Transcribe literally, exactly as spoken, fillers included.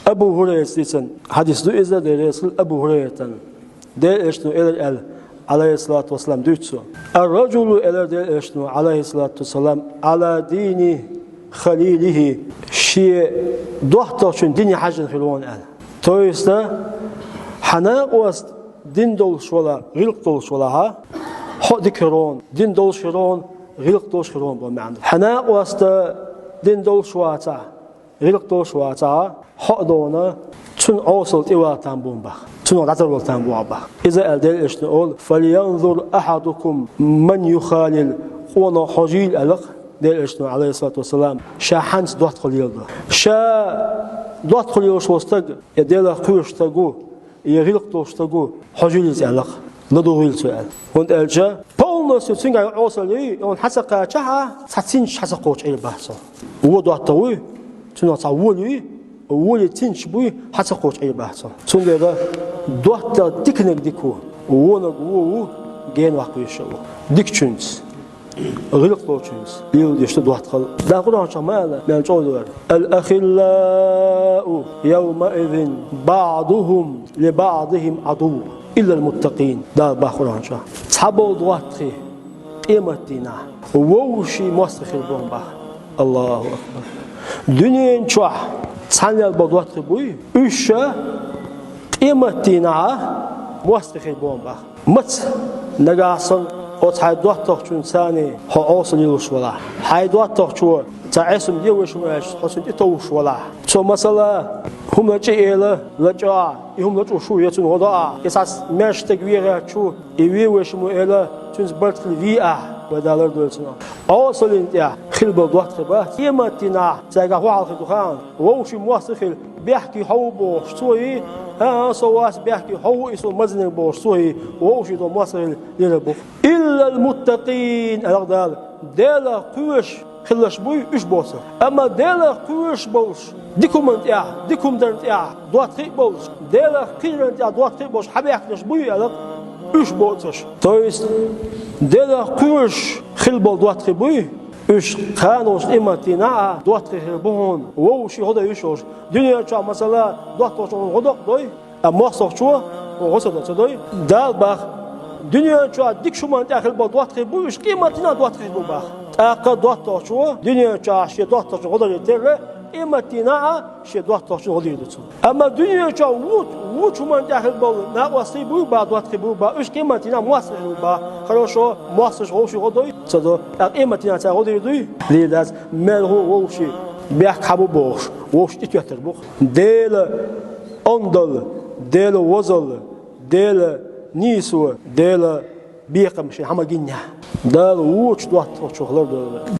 Абу Хурайрас дийцина хьадис ду иза, Дела реза хилва Абу Хурайрата. Дела Элчано элира аьлла, Ӏалайхиссалату вассалам, дуьйцу цо. Ар-раджулу, элира Дела Элчано, Ӏалайхиссалату вассалам, Ӏала дини халилихи, шен доттагӀчун дине хьаьжжина хир ву хьо аьлла. То есть, хьан накъост дин долуш валахь, гӀиллакх долуш валахь, хьо а дика хир ву хьо, дин долуш хир ву хьо, гӀиллакх долуш хир ву хьо боху маьӀна. Хьан накъост дин долуш вацахь, гӀиллакх долуш вацахь, хьо а дона, цунна Ӏесалла тӀе вала там бу боху, цунах дӀатарвала там бу боху. Иза аьлла Дела Элчано олу: «Фальянзур ахьадукум ман юхалил», къонах хьожийла аьлла-кх Дела Элчано, Ӏалайхиссалату вассалам, ша хьанца доттагӀалла леладо. Ша доттагӀалла лелош волу стаг я Делах кхоьруш стаг ву, я гӀиллакх долуш стаг ву, хьожийла иза аьлла-кх, ладугӀийла цо аьлла. ХӀунда аьлча полностью цуьнгахь Ӏесалла юй, и хьан ца кхачахь а, цхьа цинцаш хьан ца кхочу Ӏийр бац цо. Вон доттагӀа вуй, цуьнан цхьа воля юй, воля цинцаш буй, хьан ца кхочу Ӏийр бац цо. Цундела доттагӀа диканиг дика ву, вониг вон ву, гена ваккха везаш а ву. Дикачуьнца, гӀиллакх долчуьнца леладеш ду доттагӀалла. Дала Къуръан чохь ма аьлла, мел чӀогӀа дара: «Ал-ахиллау явмаизин баӀдухум ли баӀдихим Ӏадув, иллал муттакъин», Дала боху Къуръан чохь. Цхьаболу доттагӀий къематдийнахь вовшийн мостагӀий хир бу боху. Аллаху акбар! Дуьнен чохь цхьаьна болу доттагӀий буй, уьш ша къематдийнахь мостагӀий хир бу боху. Маца? Нагахь санна оцу хьайн доттагӀчунна царний хьо Ӏесалла лелош валахь, хьайн доттагӀчо цхьа Ӏеса хӀума де вешан аьлча, хьо цунна тӀетовжуш валахь. Цо, масала, хӀума лачкъий аьлла, лачкъо ахь, и хӀума лачкъош ву я цунна гӀо до ахь, я цхьа маьждиг вегӀаьчча, и вен вешан ву аьлла, цуьнца барт хила вий ахь, вай Дала лардойла цунах. Ӏесаллин тӀехь хила болу доттагӀий бац, къематдийнахь цаьргахь хӀун хьал хир ду хаьий, вовшийн мостагӀий хила, бехке хьо ву бохуш цо и, а, со вац бехке, хьо ву и суна мазаниг бохуш цо и, вовшийн долу мостагӀий хила лелар бу. Иллал муттакъин, аьлла Дала, Делах кхоьруш хилларш буй, уьш боцург. Амма Делах кхоьруш болуш, дика хӀуманна тӀехь, дика хӀума дарна тӀехь доттагӀий а болуш, Делах кхерарна тӀехь доттагӀий а болуш хьабаьхкинарш буй, аьлла, уьш боцурш. То есть, Делах кхоьруш хила болу доттагӀий буй, уьш кхана волчу къематдийнахь а доттагӀий хир бу хьуна, вовшийн гӀо дойуш йолуш. Дуьнен чохь, масала, доттагӀчо хьуна гӀо доккху дой, а мостагӀчо хьуна гӀо ца до, ца дой? Дала боху, дуьнен чохь дикачу хӀуманна тӀехь хила болу доттагӀий буй, уьш къематдийнахь а доттагӀий хир бу боху. ТӀаккха доттагӀчо дуьнен чохь шен доттагӀчун гӀо даре терра, къематдийнахь а шен доттагӀчун гӀо дийр ду цо. Амма дуьнен чохь ву-, вучу хӀуманна тӀехь хила болу накъостий буй боху, доттагӀий буй боху, уьш къематдийнахь мостагӀий хир бу боху. Хорошо, мостагӀчо вовшийн гӀо дой? Ца до. ТӀаккха къематдийнахь цара гӀо дийр дуй? Лелаш, мел хӀун вовшийн бехк хьан бу бохуш, вовшийн тӀетоьттур бу. Делан ондалла, Делан возалла, Делан нийсо, Делан бекхам шайн хьан ма гиннехь. Дала вочу доттагӀчух лардойла вай.